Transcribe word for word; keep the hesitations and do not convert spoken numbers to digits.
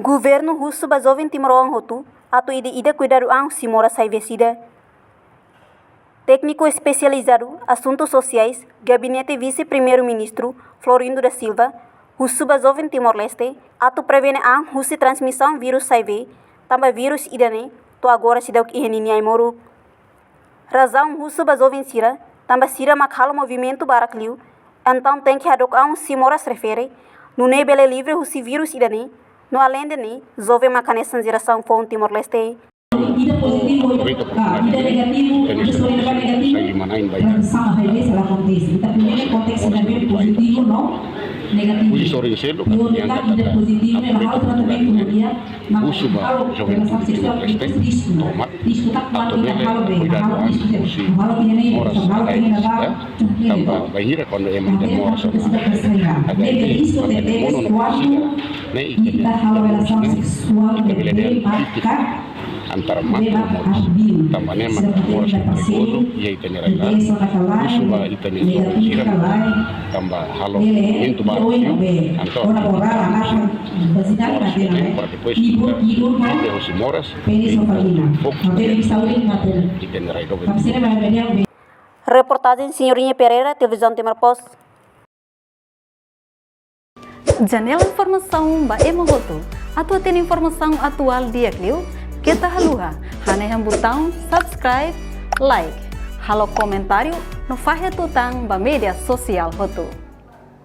Governu husu ba joven timoroan hotu atu ida-idak kuidadu an husi moras HIV/SIDA. Tékniku espesializadu Asuntus Sosiais, Gabinete Vise-Primeiru-Ministru, Florindo da Silva, husu ba joven Timor-Leste atu prevene an husi transmisaun vírus HIV, tanba vírus ida-ne'e to'o agora seidauk iha ninia ai-moruk. Razaun husu ba joven sira, tanba sira mak halo movimentu barak liu, entaun tenke hadook an husi moras refere, nune'e bele livre husi vírus ida-ne'e, no aleinde ne'e, joven mak hanesan jerasaun foun Timor-Leste. Ida pozitivu, ah, ida negativu, ida só ida negativu, transmisaun HIV sala akontese. Ita primeiro konteks ida pozitivu no negativu. Husi sorin seluk, ida pozitivu, ita halo tratamentu ho nia, husu ba joven Timor-Leste, tomak, atu bele kuidadu an husi moras HIV, tanba bainhira kuandu ema ida moras ona HIV, maka ita monu na sida, ne'e ita bele dehan vítima antara mate no moras. Tanba ne'e mak moras perigozu iha ita-nia rai-laran. Husu ba ita-nia joven sira, tanba halo movimentu barak liu, entaun ita moras ne'e, para depois ita livre husi moras, ita fokus ita-nia rai-laran. Reportajen Senhorinha Pereira, Televizaun Timor Post. Janela informasaun ba ema hotu. Atu hatene informasaun atuál di'ak liu, keta haluha hanehan butaun subscribe, like, halo komentáriu no fahe tutan ba média sosiál hotu.